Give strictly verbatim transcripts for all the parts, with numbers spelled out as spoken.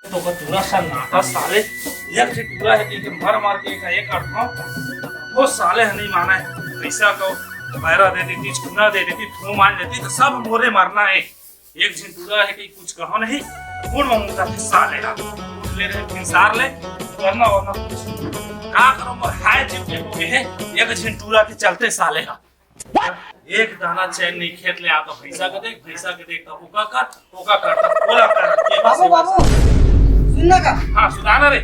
तो का टूरा सन्नाटा साले, एक ठे टूरा हे कि के मर मर के का एक अर्थों, वो साले ह नहीं माना हे। पैसा को पैरा दे देती, चूना दे देती, थू मान लेती, तो सब मोरे मरना हे। एक झिन टूरा हे कि कुछ कहो नहीं, गुण में मुंह जाते साले हा। ले रहे फिर सार ले, करना वरना कुछ। का करो, मोर हाय जीव के हो गए हे, एक झिन टूरा के चलते साले हा। एक दाना चैन नहीं, खेत ले आता, भैंसा के देख, भैंसा के देख, तब ओका कर, ओका कर, तब ओला कर, के बाबू, कैसे बाबू, सुन ना का? हाँ, सुना ना रे।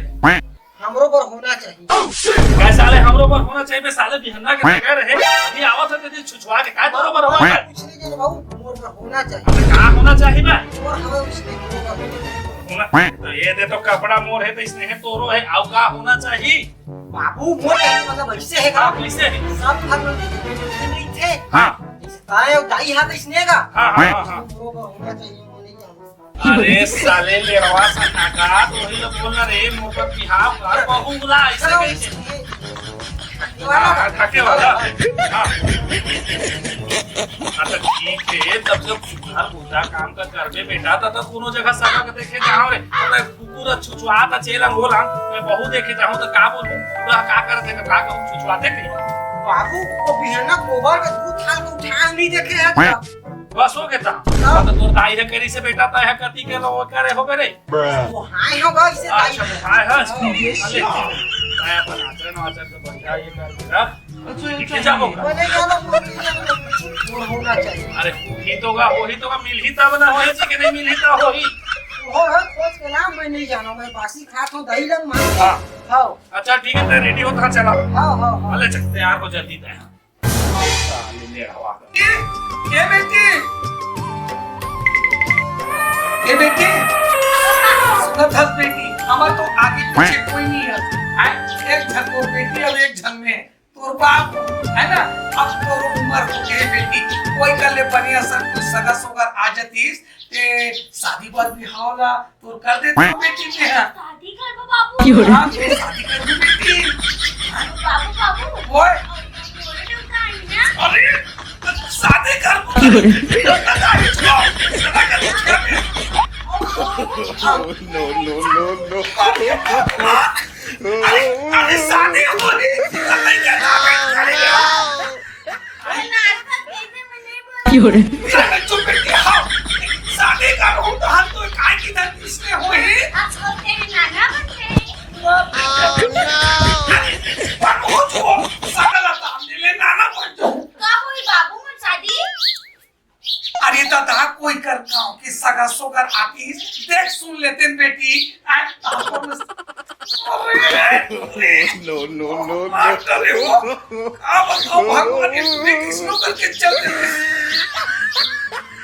हमरो बर होना चाहिए। काय साले हमरो बर होना चाहिए बे? साले बिहन्ना के लगे रहे, अभी आवत हे, तेरी छुछुआ के काय तोरो बर होना चाहिए? कुछ नहीं जानो बाबू, मोर बर होना चाहिए। अरे का होना चाहिए बे? मोर हवे उसने मोर बर होना चाहिए। होना, तो ये दे तो कपड़ा मोर हे, तो इसने हे तोरो हे, आउ का होना चाहिए? बाबू, मोर कहने मतलब ऐसे हे का? हाँ, कैसे हे? सब घर में नहीं थे। हाँ। जैसे ताए और दाई हाथ इसने का? हाँ, हाँ, हाँ, हाँ। मोर बर होना चाहिए, वो नहीं जानता। अरे साले लेड़वा सन्नाटा, तो वही लोग बोल रहे, मोर बर बिहाव कर, बहू बुला, ऐसे चलो, कैसे? ये, ये वाला हाँ, ढके वाला। हाँ। हाँ, तो ठीक हे, तब से घर बुता काम का करबे बेटा, त, त कोनो जगह सगा के देखे जाओ रे। त कुकुर छुछुआ त चेला बोला, मैं बहू देखे जाऊं त का बोलूं? पूरा का कर दे, का कहूं, छुछुआ देख नहीं। बाबू, वो बिहन्ना गोबर के दू थाल के उठा नहीं देखे हे का? बस हो गया था। हाँ। त तोर दाई हे करी से बेटा, त हे कती के लो करे हो करे। वो हाय हो गई से दाई। अच्छा, हाय, हाय। अरे, मैं अपन आचरण वाचरण तो बढ़िया ये कर दे रहा। अच्छा, ये अच्छा, क्या होगा? वो नहीं जाना, वो नहीं जाना, वो होना चाहिए। अरे, होही तो का, होही तो का, मिलही तब ना होही जी, कि नहीं मिलही तब होही। वो है, खोज के नाम मैं नहीं जाना, मैं बासी खात हूँ, दही लग मार। हाँ। हाँ। अच्छा, ठीक है, तो रेडी हो, कहाँ चला? हाँ, हाँ, हाँ। भले चल, तैयार हो जल्दी तैयार। साले ले हवा। ए, ए बेटी, ए बेटी, सुनत हस बेटी, हमर तो आगे पीछे कोई नहीं है। आय, एक झन मोर बेटी अउ एक झन मैं। तोर बाप, है ना? अब तोर उमर हो गए बेटी, कोई कर ले बढ़िया सा कोई सगा सोगर आ जतीस, ते शादी बर बिहाव ला तोर कर देती हो बेटी ने, हाँ। शादी करबो बाबू। क्यों रे? हाँ, तोर शादी करबो बेटी। बाबू, बाबू। ओए। अरे, शादी करबो। क्यों रे? No, no, no, no, no। अरे, अरे, शादी हो रही। अरे, क्या नाम है? अरे, यार। क्यों रे? चुप बैठ के, हाँ। शादी का हो तो हम तो काय की धरती से हो ही। आज कल तेरे नाना बनते हैं। अरे, पर हो जो, सकल आता, मिले नाना बन जो। का होई बाबू, मोर शादी? अरे दादा, कोई कर गाँव के सगा सोगर आतीस, देख सुन लेतेन बेटी। आय, ताको मस्त। अरे, अरे। No, no, no, no। मार डाले हो। का बताओ, भगवान ने तुम्हें किसनो करके चल देते।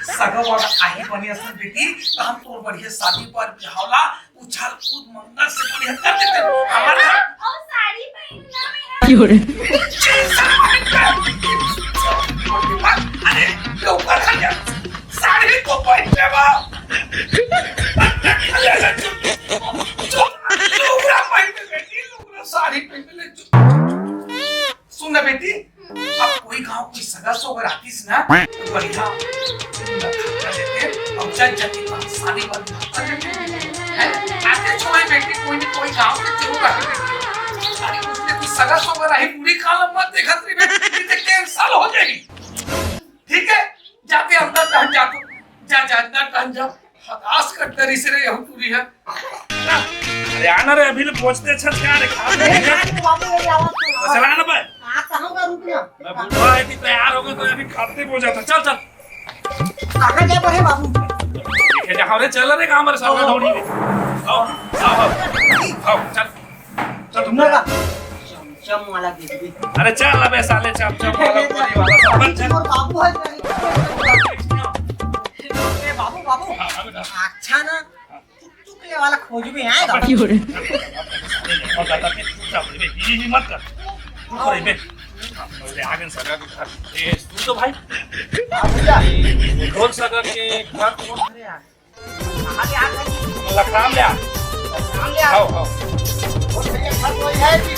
सगा वाला आही बने असन बेटी, त हम तोर बढ़िया शादी पर बिहावला उछाल कूद मंगल से बढ़िया कर देते। हमारा और साड़ी पहनना है। क्यों रे? अरे, ऊपर आ जा। साड़ी तो पहन ले बा। चुप, चुप, लुगरा पहन ले बेटी, लुगरा साड़ी पहन ले, चुप। सुन ना बेटी, अब कोई गांव कोई सगा सोगर आतीस ना, तो बढ़िया। अब जज जति पर शादी वाली बात चल रही है। हैं? आते छोड़े बेटी, कोई ना कोई गांव के जरूर आके बेटी। अरे उसने कोई सगा सोगर आही, बुरी काल मत देखत रही बेटी, नहीं तो cancel हो जाएगी। ठीक है, जाते अंदर टहन जा तू, जा, जा, अंदर टहन जा। हताश कर दरी से रे, यहू टूरी है। अरे आना रे, अभी ले पहुंचते छत क्या रे, खा ले। अरे, बाबू, ये आवाज तो आवाज। चला ना बे। आ, कहाँ का रुक ना? मैं बुढ़वा है कि तैयार होगा तो अभी खाते पहुंच जाता। चल, चल। कहाँ जा रहे बाबू? देखे जा, अरे चल रे, काम रे, साला ढोड़ी में। आओ, आओ, आओ, आओ, चल। चल, तुम ना का? चमचम वाला दे दे। अरे चल अबे साले, चमचम वाला, पूरी वाला, सब बन चल। और बाबू है, ए, बाबू, बाबू। हाँ, हाँ, बेटा। अच्छा ना, टुकटुक ले वाला खोज में आएगा। क्यों रे? और दादा, तू चुपचाप रह बे, ये, ये मत कर। तू तो रह बे। अरे, आगे सगा के घर। ए, तू तो भाई। हाँ, भैया। ढोल सगा के घर कौन? अरे यार। कहाँ ले आ गए? लखराम ले आ। लखराम ले आ। आओ, आओ। वो भैया घर वही है जी।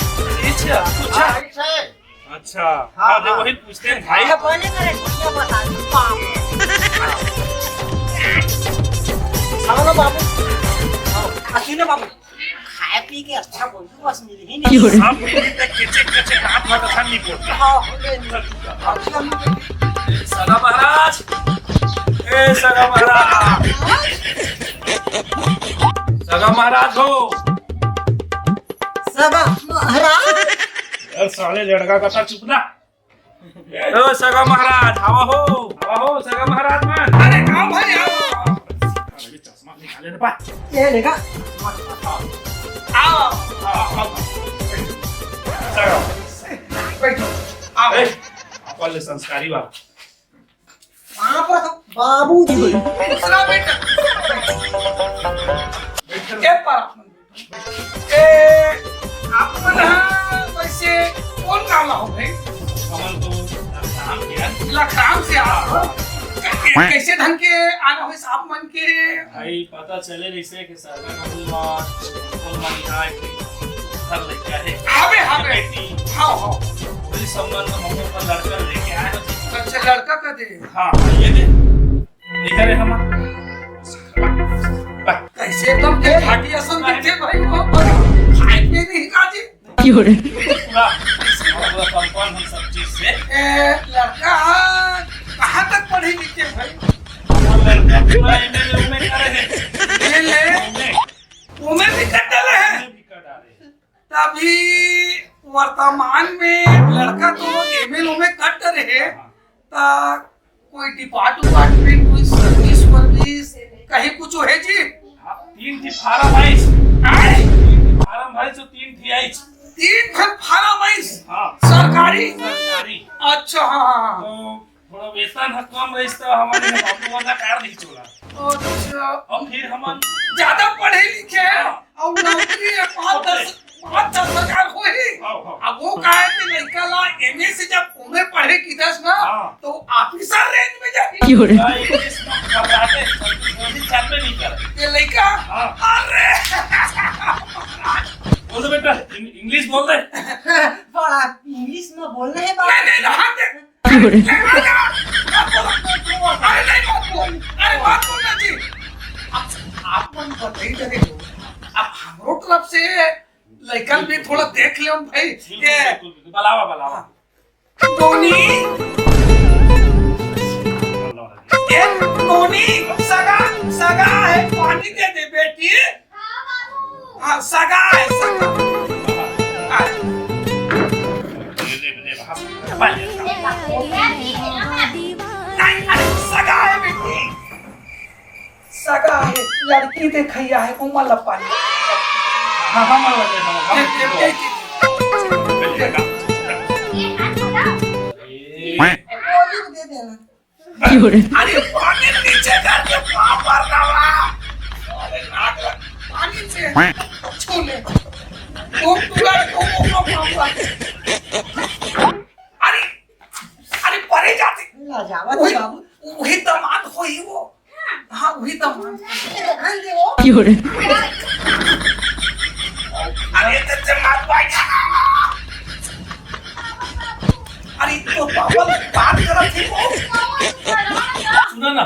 अच्छा, अच्छा। हाँ, इस है। अच्छा। हाँ, हाँ, हाँ। वही पूछते हैं भाई। भैया पहले करे, भैया बता दो। बाप रे। आओ ना बाबू। आओ। आ, सुन ना बाबू, खाए पी के अच्छा बोल, तू बस मिल ही नहीं। सब मिल के केचे केचे काम भर कथा नहीं बोल। हाँ, ले, ले। सगा महाराज, ए सगा महाराज, सगा महाराज हो। सगा महाराज। यार साले लड़का का था, चुप ना। ओ सगा महाराज, आवा हो, आवा हो सगा महाराज मन। अरे आओ भाई, आओ। अरे चश्मा निकाले ना बा। ये लेगा। आओ, आओ, आओ। सगा। बैठो। आओ। ए, अपन ले संस्कारी वाला। बाबू जी। दूसरा बेटा। बैठो। ए पर आप ए, आप मन ह वैसे कौन गाँव ला हो भाई? हमन तो लखराम के हन। लखराम से आप हो? कै-, कैसे ढंग के आना होइस आप मन के? भाई, पता चले रहिसे कि सरना नदी म कोन मन यहाँ एक घर लइका हे। हावे, हावे। बेटी। हाँ, हाँ। वही संबंध में हम अपन लड़का लेके आए हैं। अच्छा, लड़का का दे? हाँ, हाँ, ये दे। इधर है हमारा। कैसे एकदम के घाटी असन दिखथे भाई, वो खाए पिए नहीं का जी? क्यों रे? पूरा पूरा कंफर्म हम सब चीज से। ए, लड़का कहाँ तक पढ़े लिखे भाई? हमारा लड़का पूरा एमए में करे है। एमए? ओमे भी कर डाले है। ओमे भी कर डाले है। तभी वर्तमान में लड़का तो एमए ओमे कर रहे, हाँ। ता कोई डिपार्ट डिपार्टमेंट, कोई सर्विस वर्विस, कहीं कुछ है जी? हाँ, तीन ठी फार्म आइस। आए? तीन ठी फार्म भरे सो तीन ठी आइस। तीन ठन फार्म आइस? हाँ। सरकारी? सरकारी। अच्छा, हाँ, हाँ, हाँ। तो थोड़ा वेतन ह कम रहिस त हमन ह बाबू वाला कार नहीं चोला। अच्छा। और फिर हमन ज्यादा पढ़े लिखे हैं, हाँ। और नौकरी है पाँच दस, पाँच दस हजार होही। हाँ, हाँ। अब वो कहे कि लड़का ला एमए से जब ओमे पढ़े किदस ना, हाँ। तो ऑफिसर रेंज में जाही। क्यों रे? भाई, इंग्लिश में खतराते, गोली चालबे नहीं करे। ये लड़का, हाँ। अरे। बोल दे बेटा, इंग-, इंग्लिश बोल दे। बड़ा इंग्लिश में बोलना है बाबू। नहीं, नहीं, रहने दे। अरे नहीं, मत बोल। अरे, मत बोलना जी। आप, आप मन बताई करे हो। अब हमरो तरफ से लइकन भी थोड़ा देख ले भाई। बिल्कुल, ये बिल्कुल, बिल्कुल। बलावा, बलावा। टोनी। ए, टोनी, सगा, सगा है, पानी दे दे बेटी। हाँ, सगा है, सगा। हाँ। नहीं, अरे, सगा है बेटी। सगा है, लड़की देखइया है, उमर ला पानी। हाँ, हाँ, हाँ, हाँ, हाँ। ये, ये, ये, ये। ये, ये, ये। ये, ये, ये। दे देना। क्यों रे? अरे पानी नीचे करके पाँव पर डाला। अरे नाक लग, पानी से छू ले। वो पूरा, वो, वो, वो, वो, वो। अरे, अरे परे जाते। लाजावत वही, बाबू। वही दामाद होई वो। हाँ, वही दामाद। क्यों रे? अरे तो जमात भाई। अरे, तो पापा बात करत हे वो। सुना ना,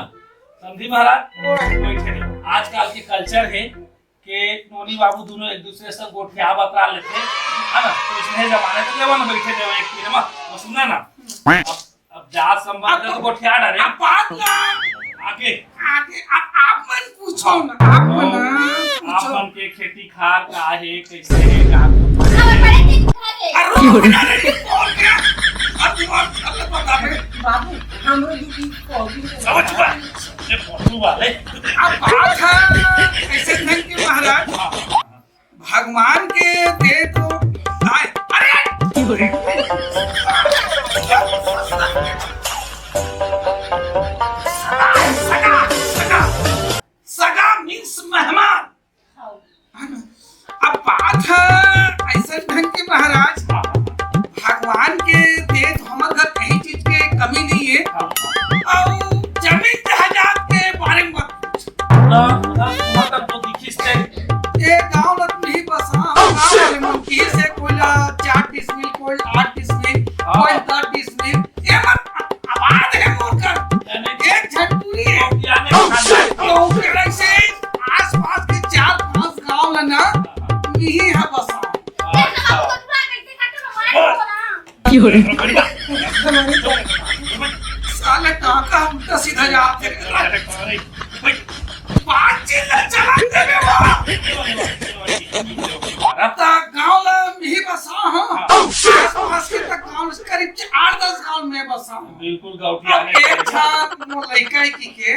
समधी महाराज, बैठे रहो। आजकल के कल्चर हे कि नोनी बाबू दोनों एक दूसरे से गोठिया बतरा लेथे, है ना? तो इसने जमाने तो लेवा ना बैठे देवा एक पीने में। वो सुना ना, अब, अब जात संबंध तो गोठिया डारे। अब बात ना आगे। आगे, अब आप मन पूछो ना, आप मन ना आप पूछो। मन के खेती खार का हे, कैसे हे, का कुछ हे? अरे, अरे, अरे, और क्या? अब दिमाग खराब बता दे। बाबू, हमरो दीदी को भी समझ पा। ये फोटो वाले। अब बात है, ऐसे नहीं कि महाराज, भगवान के दे तो आए। अरे, सगा, सगा, सगा। सगा means मेहमान। हाँ। है ना? अब बात है ऐसा ढंग के महाराज, भगवान के दे तो हमर घर कहीं चीज के कमी नहीं है। हाँ। और जमीन जायदाद के बारे में मत पूछ। ना, ना, मतलब तो दिखिस ते। ये गाँव लग नहीं बस, हाँ, गाँव वाले मन की से कोई ला चार डिसमिल, कोई आठ डिसमिल, हाँ। कोई दस डिसमिल, ये मत आबाद है मोर कर। यानी एक झन टूरी है। यानी खानदान। तो ओकरे से आसपास के चार पांच गांव ना, मिही ह बसाहूं। अच्छा। साले कहाँ का उल्टा सीधा जात हे। बातचीत ला चला देबे बा। त गांव ला मिही बसाहूं। आसपास के तक गांव से करीब आठ दस गांव में बसाहूं। बिल्कुल गौटिया अब एक झन मोर लइका हे कि के,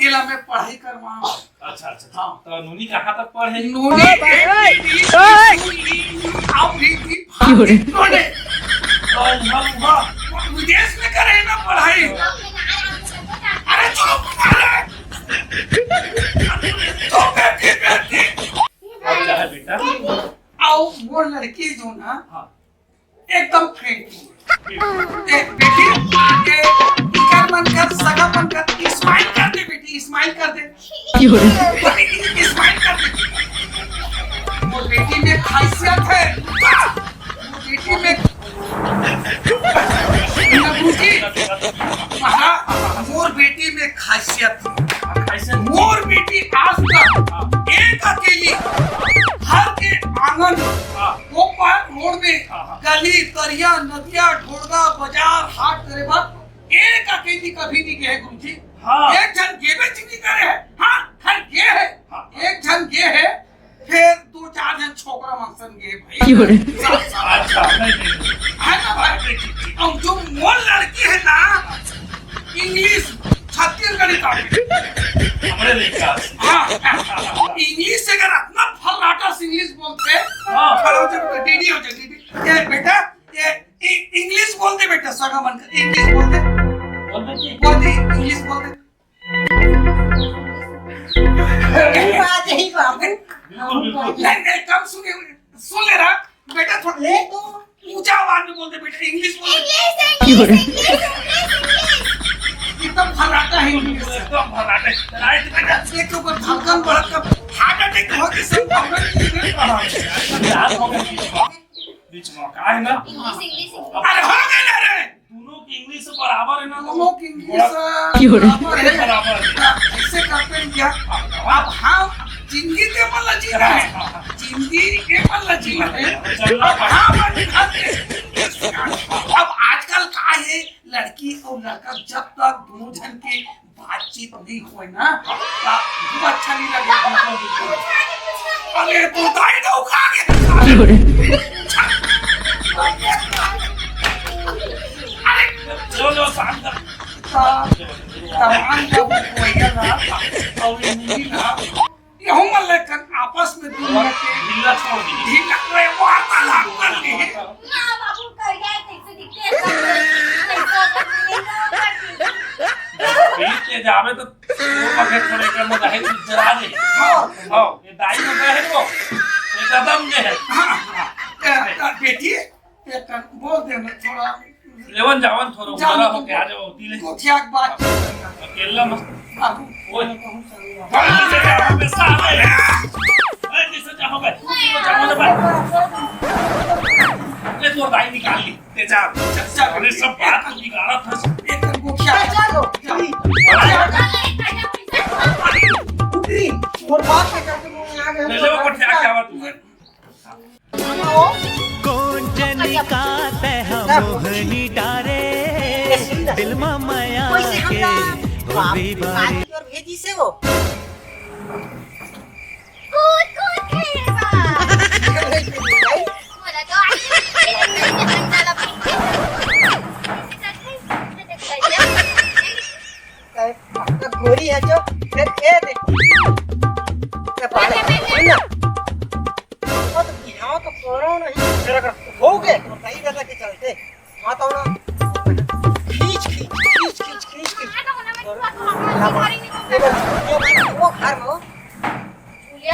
एला मैं पढ़ाई करवाहूं। अच्छा, अच्छा, अच्छा। हाँ। तो नूनी कहाँ तक पढ़े? नूनी ए, बी, डी, सी, ई, अब भी, भी, क्यों रे? पढ़े। और हम वहाँ विदेश में करे ना पढ़ाई। अरे चुप, अरे। तो बेटी, बेटी। अच्छा है बेटा। आओ, वो लड़की जो ना, हाँ। एकदम फ्रेंडली। ए, बेटी, ए, इकर मन कर, सगा मन कर, स्माइल कर दे बेटी, स्माइल कर दे। क्यों रे? बेटी, स्माइल कर दे। मोर बेटी में खासियत है। मोर बेटी में, बाबूजी, महाराज, मोर बेटी में खासियत है। खासियत? मोर बेटी आज तक एक अकेली घर के आंगन, हाँ। वो पर रोड में, हाँ, हाँ। गली, तरिया, नदिया, ढोड़गा, बाजार, हाट करे बर एक अकेली कभी नहीं गे हे गुरुजी। हाँ। एक झन गेबे च नहीं करे हे। हाँ, हर गे हे। हाँ। एक झन गे हे, फिर दो चार झन छोकरा मन संग गे भाई। क्यों रे? साथ, साथ। अच्छा, नहीं, नहीं, नहीं। है ना भाई? नहीं, ठीक, ठीक। अब जो मोर लड़की है ना, इंग्लिश, छत्तीसगढ़ी का। हमरे लइका। हाँ, इंग्लिश से अगर इतना फर्राटा से इंग्लिश बोलते, हाँ। खड़ा हो जाए, डीडी हो जाए, डीडी। ये बेटा, ये इ-, इंग्लिश बोल दे बेटा, सगा मन कर, इंग्लिश बोल दे। बोल दे जी। बोल दे, इंग्लिश बोल दे। बात यही बाबू। बिल्कुल, बिल्कुल। नहीं, नहीं, कम सुने, सुन ले रहा। बेटा, थोड़ा ले तो। ऊंचा आवाज में बोल दे बेटा, इंग्लिश बोल दे। English, English, English, English. एकदम फर्राटा है इंग्लिश। एकदम फर्राटा है। राइट बेटा, एक तो ऊपर धड़कन बढ़त का हार्ट अटैक हो के सब प्रॉब्लम नहीं है। यार, हो गया। बीच में का है ना? English, English, English. अरे हो गया ना रे। दोनों की इंग्लिश बराबर है ना, तो दोनों की इंग्लिश बड़ा बराबर है। बराबर है। ऐसे करते हैं क्या? अब हम जिंदगी के मन ला जीना है, जिंदगी के मन ला जीना है। अब हम अब आजकल का है, लड़की और लड़का जब तक दोनों झन के बातचीत नहीं होए ना, त वो अच्छा नहीं लगे। अरे, तू दाई दो खा के। अरे, लो, लो, शांत कर। त-, तमान का वो कोई ना, और ये मिली ना, ये हम लेकिन आपस में दोनों के ढीला छोड़ दी। ढीला, अरे, वार्तालाप कर ली। ना बाबू, कर गया, कैसे दिखते हैं सब? कैसे होता है? बीच के जावे तो वो पकड़ पड़े का मजा है, कुछ जरा दे। हाँ। हाँ, ये दाई में है वो, ये कदम में है। हाँ, हाँ। ए, ए, बेटी, ए, कर, बोल दे ना थोड़ा। लेवन जावन थोड़ा जान उधरा तो होके आ जाओ, होती ले। गोठिया के बात। अकेला मत। बाबू, ओए। बहुत सारी बात। बाबू, तेरे यहाँ पे साले। ए, किसे जाओगे? किसे जाओगे भाई? ले, तोर दाई निकाल ली। ले जा, जा, जा, अरे सब बात तो बिगाड़ा था। एक गोठिया। चलो। उठी, मोर बाप के करके मुंह में आ गया। ले ले वो गोठिया, क्या बात हुआ? कोन जनी का तैं हा मोहनी डारे, दिल मा मया के होरी बारी। और भेजी से वो। कूद कूद खेलबा। बोला तो आज ये अंडा ला पीछे। अब गोरी है जो, फिर ये देख। ये पाले, सुन ना। वो तो बिहाव तो करो नहीं। तेरा कर, हो गए, तो सही दादा के चलते। हाँ, तो ना, खींच, खींच, खींच, खींच, खींच, खींच। ये बस, ये बस, वो घर में हो। ये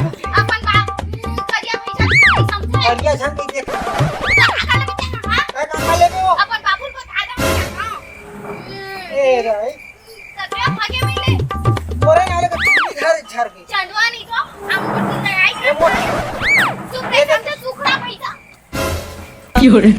बुद्धि। अपन बा-, करिया भैंसा के समझे। करिया झन के देख। तो काका लगे थे, हाँ? काय काका लगे हो? अपन बाबू को ताजा हो गया, हाँ। ए रे। तबे भागे मिले। तोरे नाले का चुन्नी घर झर गई। चंदवा नहीं तो, हम कुछ लड़ाई ये करते हैं। चुप रह, समझे, सुखड़ा पैसा। क्यों रे?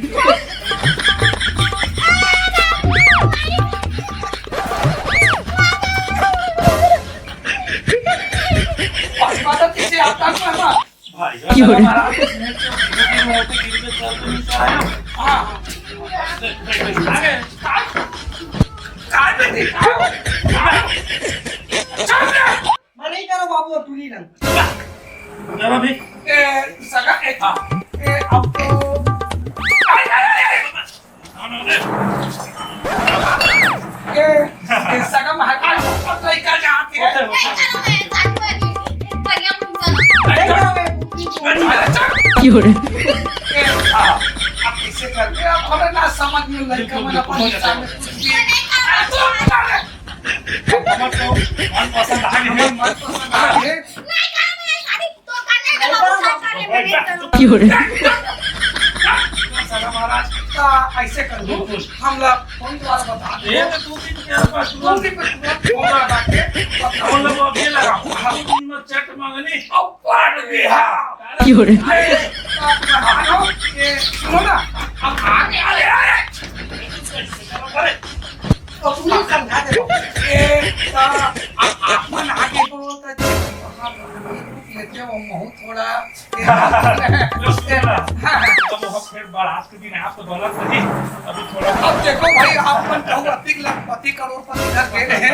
पचपन तो किसी आता को है ना। भाई, क्यों रे? महाराज, इसने तो गिर गिर होते गिर के चल तो नहीं पाया। हाँ, हाँ। देख, देख, देख, आगे, काट, काट दे, काट। चल रे। मैं नहीं करो बाबू, अब तू नहीं रंग। चलो भी। ए, सगा, ए, हाँ। ए, अब तो, आय, आय, आय, आय। ये, ये सगा महाकाल ऊपर लइका जाके है। क्यों रे? ये, हाँ, अब इसे करके आप हमें ना समझ में लइका मन अपन सामने कुछ भी। अरे तो बता दे। हमर तो मनपसंद आ गे। मनपसंद आ गे। नहीं करो, नहीं, अरे, तो करने दो, बाबू, क्या करे, मैं नहीं करूँ। क्यों रे? सगा महाराज, ता ऐसे कर दो, हम लोग फोन द्वारा बता दो। ये तो दो दिन के बाद दो दिन पे तुरंत फोन लगा के, फोन लगा के लगा, हम दिन में चट मंगनी और पाट बिहा। क्यों रे? अरे, ये सुनो ना, अब आगे, अरे, अरे, अरे, तो तू ही समझा दे। ए, ता, अब आप मन आगे को तो वहाँ लेते हो, महू थोड़ा। जो सुन ना, हाँ। अब वो फिर बारात के दिन आप तो बोला था जी, अभी थोड़ा अब देखो भाई, आप मन कहूँ अधिक लखपति करोड़पति घर गए रहे,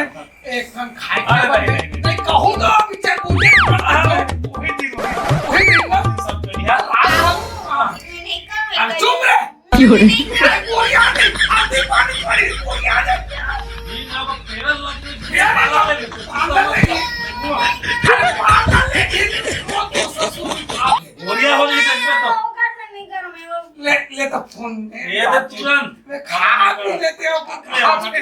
एक ठन खाए के अरे, बदले, नहीं, नहीं, नहीं। नहीं कहूँ तो अभी चाहे पूछे, अरे, वही दिन, वही दिन। वही दिन ना। सब बढ़िया। हाँ, हाँ। नहीं, नहीं, कर, अरे, नहीं, चुप रे। क्यों रे? अरे, गोली आ गई, आधी पानी पड़ी, गोली आ गई। ये ना, वो पैरल लग गई, पैरल लग गई। पागल है। अरे, पागल है, ये वो तो ससुर बाप। गोलियां हो गई तो इनका तो। ले, ले तो फोन दे। ये तो तुरंत। ले, खा भी लेते हो, खा भी ले।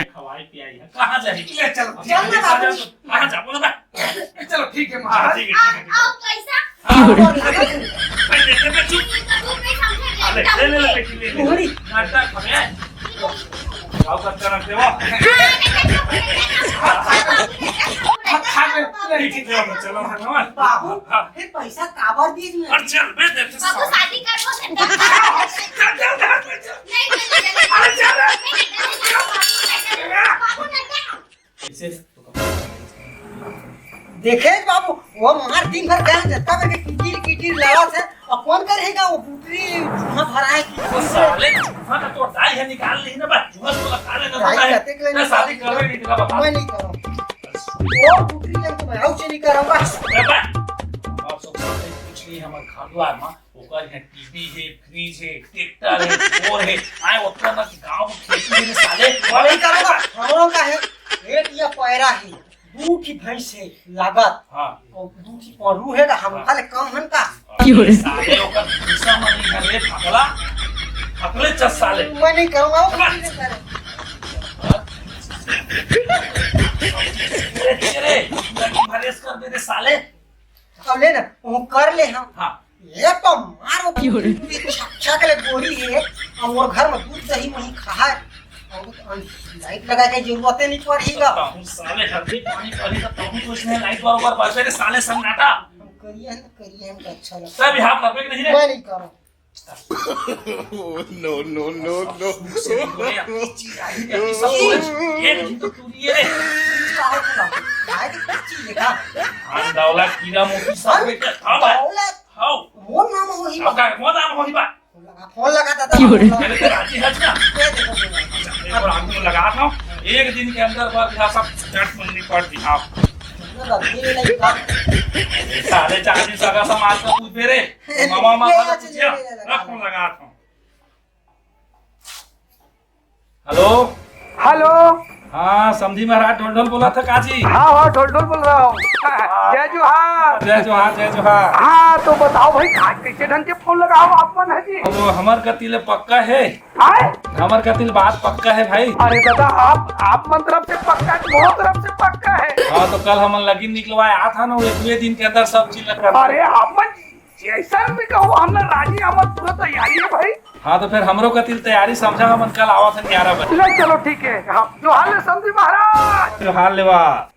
खवाई पियाई है। कहाँ जाए? ले, चलो। चल ना, बाबू। कहाँ जा, बोलो ना। चलो, ठीक है, हाँ, महाराज। ठीक है, ठीक है, ठीक है। आओ, पैसा। हाँ, और लगा दो। भाई, देख ले, चुप। तो तू नहीं समझे, अरे, एकदम ले, ले, ले, नहीं। ले, ले, ले। घोड़ी। नाटक हो गया। आओ, करते रखते हो। हाँ, खा ले, ले, ठीक है, चलो, चलो, हाँ, हाँ। बाबू, हाँ। फिर पैसा काबर दीस में? और चल, बे, दे, दे, बाबू, शादी कर लो, सेंटर। चल, चल, चल, चल। नहीं, नहीं, नहीं, नहीं। अरे, चल। नहीं, नहीं, नहीं, नहीं, बाबू, नहीं, नहीं। कैसे? देखे बाबू, वो मार दिन भर गया, जत्ता करके किटिर किटिर लड़ा से, और कौन करेगा वो बुतरी चूहा भरा है कि वो साले चूहा का तो दाई है, निकाल ली ना बस, चूहा तो लगा लेना दाई पता है। कहते के लिए ना, शादी करवे नहीं तेरा बता। मैं नहीं करूँ। वो बुतरी जब तो मैं आऊ से नहीं करूँगा। अरे बा, और सब साले कुछ नहीं, हमारे घर द्वार में ओकर यहाँ टीवी हे, फ्रिज हे, ट्रैक्टर हे, बोर हे, आए ओतना ना कि गाँव में खेती हे रे साले। वही करो ना, हमरो का हे, एक या पैरा हे, दू ठी भैंस हे, लागत। हाँ। और दू ठी परू हे का, हम हाँ। खा ले कम हन का? अरे साले ओकर पैसा में नहीं है रे, फकला, फकले चस साले। मैं नहीं करूँगा, वो अबे। नहीं करे। अरे तेरे, लड़की भरेस कर दे रे साले। अब ले ना, वो कर ले हम। हाँ। ये तो मारो, क्यों रे? छक छक ले गोरी हे, और वो घर में दूध दही वही खाए, और तो लाइट लगा के जरूरत नहीं पड़ी गा। तब साले हल्दी पानी पड़ी तो तब तो इसने लाइट बरोबर बरसे रे साले सन्नाटा। हम करिए ना, करिए, हमको अच्छा लगता है। तब यहाँ करबे के नहीं रे। मैं नहीं करूँ। No, no, no, no। ये नहीं तो तू ये रे। का होता? काय के चीज है का? धन दौलत कीड़ा मोती सब धन? बेटा। हाँ भाई। दौलत? हाँ। वो नाम होही अब बा। का, वो नाम होही बा। फोन लगा, फोन लगा दादा, क्यों रे? फोन लगा। मेरे तो राजी है ना। ये देखो, देखो। अच्छा, एक बार आपको लगा था, एक दिन के अंदर बार बिहार सब चट मंगनी पड़ दी आप। मतलब, अभी नहीं लगा। साले चार दिन सगा समाज का पूछ मेरे। मामा, मामा, ले, साले अच्छा, पूछिया। ले, ले, ले, रख, ले। फोन लगा था। हेलो। हेलो। हाँ, समधी महाराज ढोलढोल बोला था का जी? हाँ, हाँ, ढोलढोल बोल रहा हूँ। जय जोहार। जय जोहार, जय जोहार। हाँ, तो बताओ भाई, आज कैसे ढंग के फोन लगाओ आप मन है जी? अब हमर कति ले पक्का है। आए? हमर कति ले बात पक्का है भाई। अरे दादा, आप, आप मन तरफ से पक्का है, मोर तरफ से पक्का है। हाँ, तो कल हमन लगिन निकलवाए आत हा ना, वो एक दुए दिन के अंदर सब चीज लगा। अरे, आप मन जैसन भी कहो, हम ना राजी, हमर पूरा तैयारी है भाई। हाँ, तो फिर हमरो कति ले तैयारी समझा, हमन कल आवत हन ग्यारह बजे। ले, चलो, ठीक है। हाँ, जोहार ले समधी महाराज। जोहार लेवा।